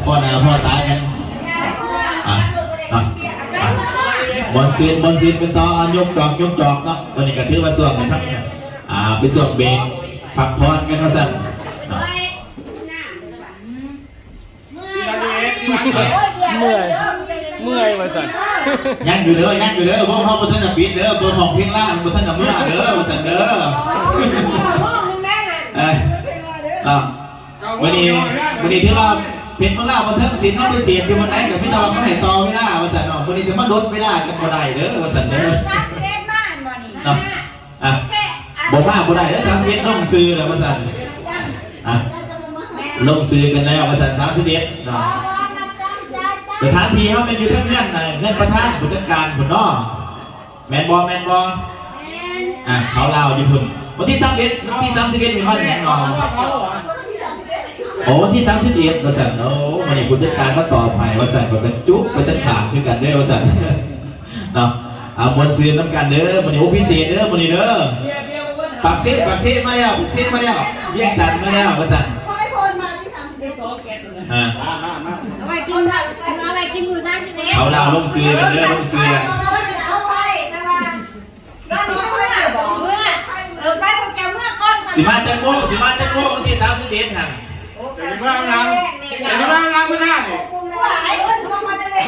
ພໍ້ໜ້າພໍ້ຕາກັນ ອ່ະ ອ່ະ ອ່ະ ມ່ວນຊື່ນ ມ່ວນຊື່ນກັນຕໍ່ ອ່ະ ຍົກດອກ ຍົກດອກເນາະ. ຕອນນີ້ກໍຖືວ່າຊ່ວງນີ້ທັງ ອ່າ ເປັນຊ່ວງເບຣກພັກຜ່ອນກັນວ່າຊັ້ນເນາະ. ເມື່ອຍ ເມື່ອຍວ່າຊັ້ນ. ຍັງຢູ່ເດີ ຍັງຢູ່ເດີ ວົງເຮົາບໍ່ທັນໄດ້ປິດເດີ ບໍ່ຮ້ອງເພງລາວບໍ່ທັນໄດ້ເມືອເດີ ວ່າຊັ້ນເດີ. ເອີ ອ່າ ມື້ນີ້ ມື້ນີ້ຖືວ່າເພັດເມືອງລາວບັນເທີງສິນເຮົາໄປເສບຢູ່ບ່ອນໃດກໍມີແຕ່ວ່າເຂົາໃຫ້ຕໍ່ເວລາວ່າຊັ້ນເນາະ. ມື້ນີ້ຈະມາດົດເວລາກັນບໍ່ໄດ້ເດີວ່າຊັ້ນເດີ ສາມສິບເອັດມາອັນບໍ່ນີ້ ເນາະ. ອ່ະ ບໍ່ມາບໍ່ໄດ້ເດີ ສາມສິບເອັດລົງຊື່ແລ້ວວ່າຊັ້ນ. ອ່ະ ລົງຊື່ກັນແລ້ວວ່າຊັ້ນ ສາມສິບເອັດເນາະ. ສະຖານທີ່ເຮົາແມ່ນຢູ່ທາງເຮືອນ ເຮືອນປະທານຜູ້ຈັດການພຸ້ນເນາະ. ແມ່ນບໍ່ ແມ່ນບໍ່? ແມ່ນ. ອ່າ ເຂົາລາວຢູ່ພຸ້ນ ວັນທີສາມສິບເອັດ ວັນທີສາມສິບເອັດ ແມ່ນວັນຫຍັງເນາະ? ໂອ້ ວັນທີສາມສິບເອັດ ວ່າຊັ້ນ. ໂອ້ ມື້ນີ້ຜູ້ຈັດການມາຕອບໃຫ້ວ່າຊັ້ນ ຂ້ອຍກໍຈຸກໄປທັງຂ້າງຄືກັນເດີວ່າຊັ້ນເນາະ. ອ່າ ມ່ວນຊື່ນນຳກັນເດີມື້ນີ້. ໂອ້ ພິເສດເດີມື້ນີ້ເດີ. ປາກເຊ ປາກເຊມາແລ້ວ ປາກເຊມາແລ້ວ ວຽງຈັນມາແລ້ວວ່າຊັ້ນ. ຂໍໃຫ້ພອນມາທີ່ສາມສິບເອັດ ອ່າ ເອົາໄວ້ກິນ ເອົາໄວ້ກິນມື້ສາມສິບເອັດ ເຂົາລາວລົງຊື່ກັນເດີ ລົງຊື່ກັນ. ເອົາໄວ້ ແຕ່ວ່າ ກໍຊິເມືອ ເມືອ ເອີ ໄປພວກເຈົ້າເມືອກ່ອນ. ຊິມາຈັກໂມງ ຊິມາຈັກໂມງ ວັນທີສາມສິບເອັດຫັ້ນ? ໂອ້ ເມືອນຳ ເມືອນຳເວລານີ້ ຫຼາຍຄົນລົງມາແຕ່ເວ ກ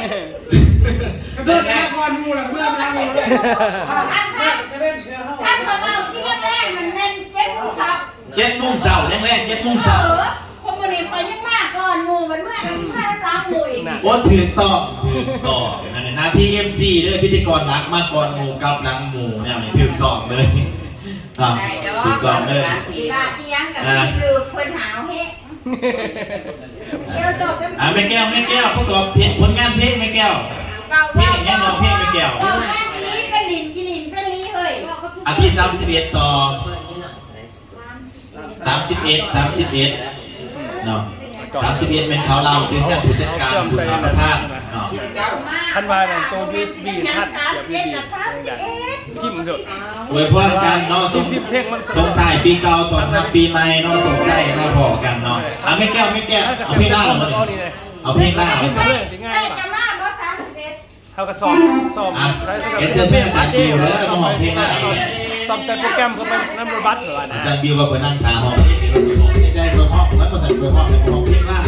ະເດີນແຕ່ກ່ອນໝູ່ລະ ເມືອນຳໝູ່ເລີຍ. ຄັນ ຄັນເຂົາເວົ້າຊິແລງໆ ມັນແມ່ນເຈັດໂມງເຊົ້າ ເຈັດໂມງເຊົ້າ ແລງໆ ເຈັດໂມງເຊົ້າ. ເອີ ເພາະມື້ນີ້ຂ້ອຍຍັງມາກ່ອນໝູ່ ມັນເມືອ ມັນເມືອນຳຫຼັງໝູ່ອີກ. ໂອ້ ຖືກຕ້ອງ ຖືກຕ້ອງ. ອັນນີ້ໜ້າທີ່ເອັມຊີເດີ ພິທີກອນຫຼັກ ມາກ່ອນໝູ່ ກັບຫຼັງໝູ່ ແນວນີ້ຖືກຕ້ອງເລີຍ. ອ່າ ໄດ້ດອກ ຖືກຕ້ອງເລີຍ. ຊິວ່າອີ່ຫຍັງກໍຄືເພິ່ນຫາວແຮງ. ອ່າ ແມ່ແກ້ວ ແມ່ແກ້ວ ປະກອບເພງ ຜົນງານເພງແມ່ແກ້ວ. ເວົ້າ ເພງຫຍັງເນາະ ເພງແມ່ແກ້ວ? ເວົ້າງານອີ່ຫຼີ ເປັນຫຼິ້ນ ອີ່ຫຼີ ເປັນຫຼີເຮີ້ຍ. ວັນທີສາມສິບເອັດຕໍ່ ສາມສິບເອັດ ສາມສິບເອັດເນາະ. ສາມສິບເອັດແມ່ນເຂົາລາວ ເປັນເຮືອນຜູ້ຈັດການ ຜູ້ນຳປະທານເນາະ. ຄັນວ່ານັ້ນໂຕຢູເອັສບີ ພັດສຽບຢູ່ດີ ພິມເຖາະ. ອວຍພອນກັນເນາະ ສົ່ງ ສົ່ງທ້າຍປີເກົ່າ ຕ້ອນຮັບປີໃໝ່ເນາະ ໂຊກໄຊມາພໍ້ກັນເນາະ. ອ່າ ແມ່ແກ້ວ ແມ່ແກ້ວ ເອົາເພງລາວບໍ່ນີ້? ເອົາເພງລາວ ແຕ່ຈະມາບໍ່ ສາມສິບເອັດ ເຮົາກໍຊ້ອມ ຊ້ອມ ອ່ະ ເຮັດເຊີນເພິ່ນອາຈານບິວເດີ ມາຮ້ອງເພງລາວ. ຊ້ອມໃສ່ໂປຣແກຣມເພື່ອໄປນຳລົດບັດເພິ່ນວ່ານະ. ອາຈານບິວວ່າຂ້ອຍນັ່ງຖ້າຮ້ອງເພງນີ້ ໃນໃຈຂ້ອຍຮ້ອງ ແລ້ວກໍໃສ່ຂ້ອຍຮ້ອງ ແລ້ວກໍຮ້ອງເພງລາວ.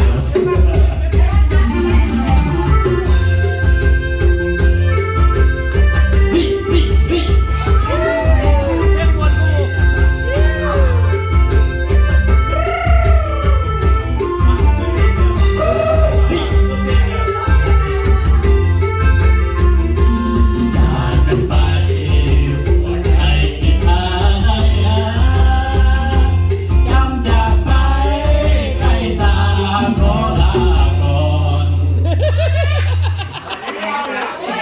ເ